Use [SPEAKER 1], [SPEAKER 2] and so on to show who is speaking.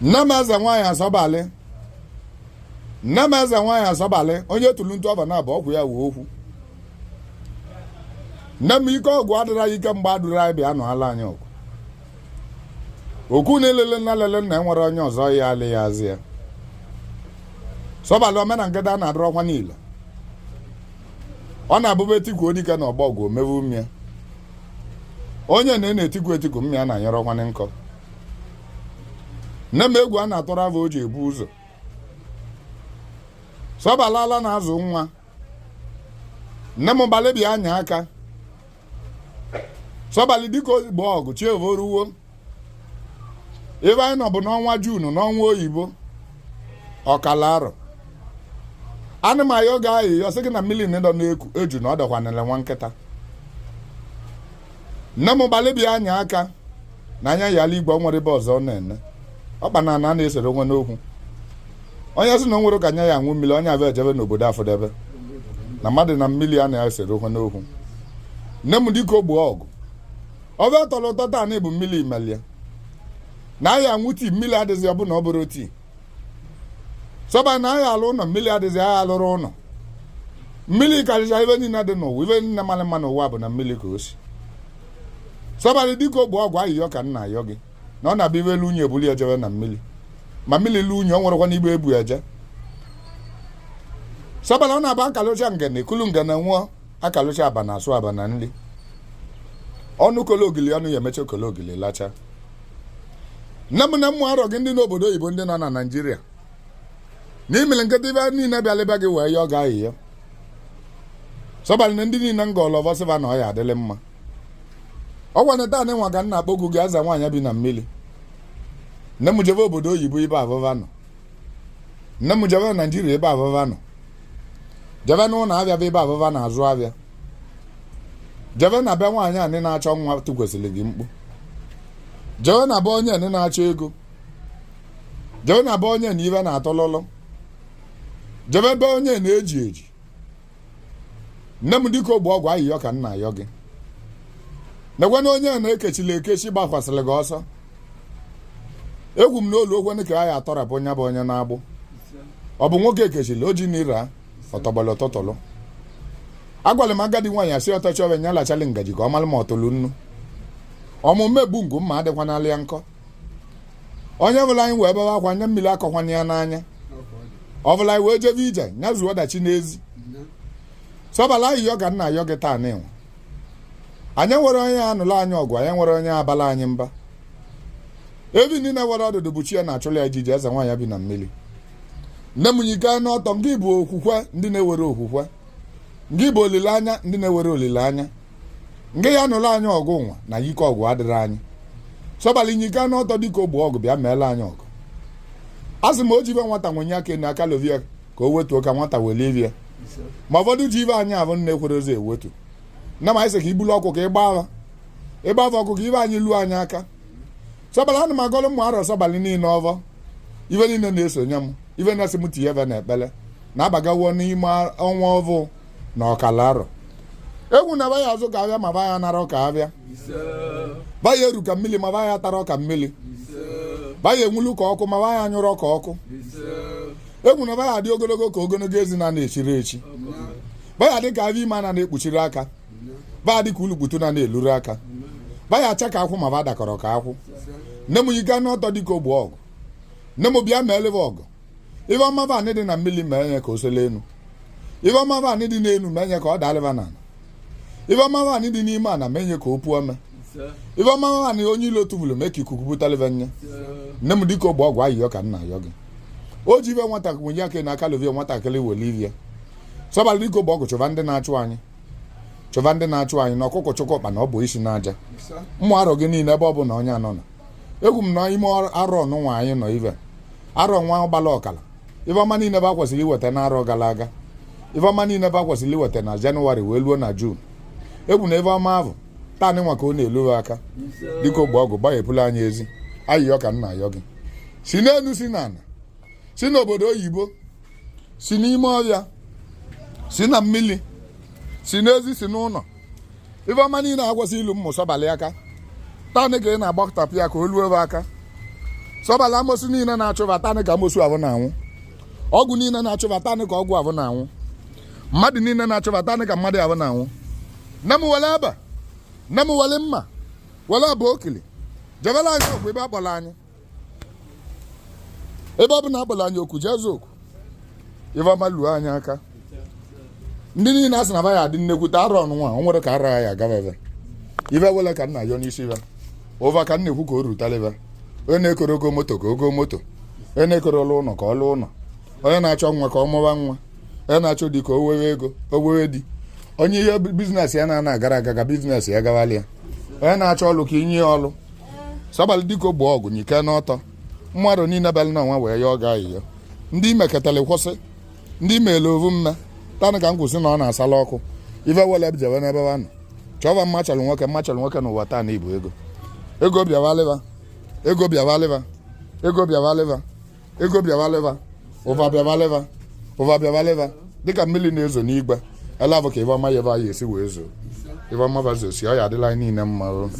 [SPEAKER 1] Nne m eze nwaanyị asọbalị, nne m eze nwaanyị asọbalị, onye tụrụ ntụ ọba na abụ ọgwụ ya wee okwu. Nne m, ike ọgwụ adịrọ anyị, ike mgbe adịrọ anyị, bịa nụala anyị ọgụ. Okwu na elele nna lele nna enwere onye ọzọ ya alị ya azị ya. Sọbalị omena nkịta na-adọrọkwa niile. Ọ na-abụba etikwuo dike na ọgbọ ọgụ omewe ume. Onye na na-etikwu etikwu mmịa na-anyọrọkwanị nkọ. Nne m, egwu a na-atụrụ avọ o ji ebu ụzọ. Sọbalala na-azụ nwa. Nne m, balị bịa anya aka. Sọbalị dịka ozigbo ọgụ chi evoruwo. Ebe anyị nọ bụ n'ọnwa June, n'ọnwa oyibo, ọkala arọ. Ana m ayọ ga ayịyọ sị gị na mmiri nọ na-eku eju na ọ dọkwanịrị nwa nkịta. Nne m, gbalị bịa anya aka na anya yala igwe. Nwere ebe ọzọ ọ na-ene ọkpa na ana na-esere onwe n'okwu. Onye sị na o nwere ka anya ya aṅụ mmiri, onye abịa ejebe n'obodo afọdebe na mmadụ na mmiri a na-esere okwu n'okwu. Nne m, dịka ogbo ọgụ ọbịa tọrọ ụtọ taa na ịbụ mmiri imelie na aya aṅụ tii, mmiri adịghị ọbụna ọ bụrụ tii. Sọba na aya alụ ụlọ, mmiri adịghị aya alụrụ ụlọ. Mmiri karịcha ibe niile dị n'ụwa. Ibe niile mara mma n'ụwa bụ na mmiri ka o si. Sọbalị dịka ogbo ọgwụ, ayịyọ ka nna ayọ gị na ọ na-abịa ibe elu unyi ebuli ejebe na mmiri, ma mmiri lu unyi o nwerekwa n'igbe ebu eje. Sọbalị, ọ na-abụ akalụcha ngene ekulu ngene nwụọ, akalụcha aba na asụ aba na nri ọnụ kolo ogili ọnụ ya emecha kolo ogili lacha. Nne m na mmụ arọ gị, ndị n'obodo oyibo, ndị nọ na Naijiria n'imili nkịta, ibe niile bịala ebe gị wee yọọ gị ayịyọ. Sọbalị na ndị niile nga ọlọvọsịva na ọ ya adịlị mma. Ọ gwana taa nwa ka nna akpọgụ gị, aza nwaanyị bi na mmiri. Nne m, jebe obodo oyibo ebe avụva nọ. Nne m, jebe Naijiria ebe avụva nọ. Jebe n'ụlọ abịa bụ ebe avụva na-azụ abịa. Jebe na be nwaanyị anị na-achọ nwa tụkwesịrị gị mkpu. Jebe na be onye anị na-achọ ego. Jebe na be onye na ibe na-atọlọlọ. Jebe be onye na-eji eji. Nne m, dịka ogbo ọgwụ, ayịyọ ka nna ayọ gị. Nekwe na onye na-ekechili ekechi gbakwasịrị gị ọsọ. Egwu m n'olu okwe ka a ya atọrapụ onye bụ onye na-agbụ. Ọ bụ nwoke ekechili o ji na ira ọtọgbọlọ tọtọlọ. Agwara m agadi nwaanyị asị ọtọchi ọbịa nya lachali ngaji ka ọ mara ma ọ tụrụ nnu. Ọmụmụ egbu ngụ mma adịkwa n'alị ya nkọ. Onye bụla anyị wee bebe akwa anya mmiri akọkwana ya n'anya. Ọ bụla anyị wee jebe ije nya zuo ọdachi n'ezi. Sọbala, ayịyọ ka nna ayọ gị taa n'ịnwa. Anyị nwere onye anụla anyị ọgụ, anyị nwere onye abala anyị mba. Ebi niile nwere ọdụdụ bụ chi ya na-achụla ya ijiji. Eze nwaanyị bi na mmiri, nne m, nyike n'ọtọ. Ngị bụ okwukwe ndị na-ewere okwukwe, ngị bụ olileanya ndị na-ewere olileanya. Ngị ya nụla anyị ọgụ nwa na ike ọgụ adịrị anyị. Sọbalị, nyike n'ọtọ dịka ogbo ọgụ, bịa meela anyị ọgụ. A sị m o jibe nwata nwenye aka enu aka lovie ka o wetuo ka nwata welie ya, ma ụfọdụ ji ibe anyị abụ nne ekwere ozi ewetu. Nne m, anyị sị ka ibulu ọkụ ka ịgba ava, ịgba ava ọkụ ka ibe anyị luo anyị aka. Sọbalị, ana m agọlụ ụmụ arọ sọbalị niile ọvọ. Ibe niile na-esonye m, ibe na-asị m tinye ebe na ekpele na-abagawo n'ime ọnwa ọvụ na ọkala arọ. Egwu na baya azụ ka abịa ma baya nara ka abịa, baya eru ka mmiri ma baya tara ka mmiri, baya enwulu ka ọkụ ma baya anyụrọ ka ọkụ. Egwu na baya adị ogologo ka ogologo ezi na na-echiri echi, baya dị ka avọ ime na na-ekpuchiri aka, baya dị ka ulukputu na na-eluru aka, baya acha ka akwụ ma ba dakọrọ ka akwụ. Nne m, yiga n'ọtọ dịka ogbo ọgụ. Nne m, bịa meelebe ọgụ. Ife ọma vanị dị na mmiri mee nye ka o sele enu. Ife ọma vanị dị n'enu mee nye ka ọ daalịva n'ala. Ife ọma vanị dị n'ime ana mee nye ka o puo ome. Ife ọma vanị onye ilo tụbulu mee ka ikuku butalịva nye. Nne m, dịka ogbo ọgwụ, ayịyọ ka nna ayọ gị. O ji ibe nwata nwunye aka na aka lovie nwatakịrị welie. Sọbalị, dịka ogbo ọgụ, chụva ndị na-achụ anyị, chụva ndị na-achụ anyị na ọkụkọ chụkọkpa na ọ bụ isi n'aja. Mmụ arọ gị niile, ebe ọ bụ na onye anọ na egwu m na ime arọ ọnụnwa anyị nọ, ive arọ nwa gbala ọkala, ife ọma niile ba kwesịrị iweta n'arọ gara aga, ife ọma niile ba kwesịrị iweta na Jenụwarị wee luo na June, egwu na ife ọma ahụ taa nwa ka ọ na-elu aka. Dịka ogbo ọgụ, gbaghepụla anyị ezi. Ayịyọ ka nna ayọ gị, si n'elu, si n'ala, si n'obodo oyibo, si n'ime ọhịa, si na mmiri, si n'ezi, si n'ụlọ, ife ọma niile akwesị ilu mmụ sọbalị aka taa ka ị na-agbakọtapụ ya ka o luo ebe aka. Sọbala amosu niile na-achụba tanị ka amosu ahụ na-anwụ. Ọgwụ niile na-achụba tanị ka ọgwụ ahụ na-anwụ. Mmadụ niile na-achụba tanị ka mmadụ ahụ na-anwụ. Nne m wele ebe, nne m wele mma, wele abụ okili, jebela anyị ọgwụ ebe akpọrọ anyị. Ebe ọ bụla akpọrọ anyị oku, jee zaa oku. Ife ọma luo anyị aka. Ndị niile a sị na ba ya adị nnekwute arọ ọnụnwa, o nwere ka arọ ya agaba ebe. Ife wele ka nna yọ n'isi ibe. Ụva ka m na-ekwu ka o rutala ebe. Onye na-ekoro ogo moto ka ogo moto. Onye na-ekoro ụlọ ụlọ ka ọ lụọ ụlọ. Onye na-achọ nwa ka ọ mụwa nwa. Onye na-achọ di ka o wewe ego, o wewe di. Onye ihe business ya na-ana agara aga ka business ya gawalịa. Onye na-achọ ọlụ ka inye ya ọlụ. Sọbalị dịka ogbo ọgụ nyike n'ọtọ. Mmadụ niile bịara n'ọnwa wee yọọ ga ayịyọ. Ndị imeketara kwụsị. Ndị imeela ovu mme. Tanụ ka m kwụsị na ọ na-asala ọkụ. Ife wele jebe n'ebe wa nọ. Chọva mma chọrọ nwoke, mma chọrọ nwoke n'ụwa taa na ibu ego. Ego bịawalịva. Ego bịawalịva. Ego bịawalịva. Ego bịawalịva. Ụva bịawalịva. Ụva bịawalịva. Dịka mmiri na-ezo n'igwe. Ele abụ ka ife ọma ya ebe anyị esi wee zoo. Ife ọma bazosi ọ ya adịla anyị niile mma o.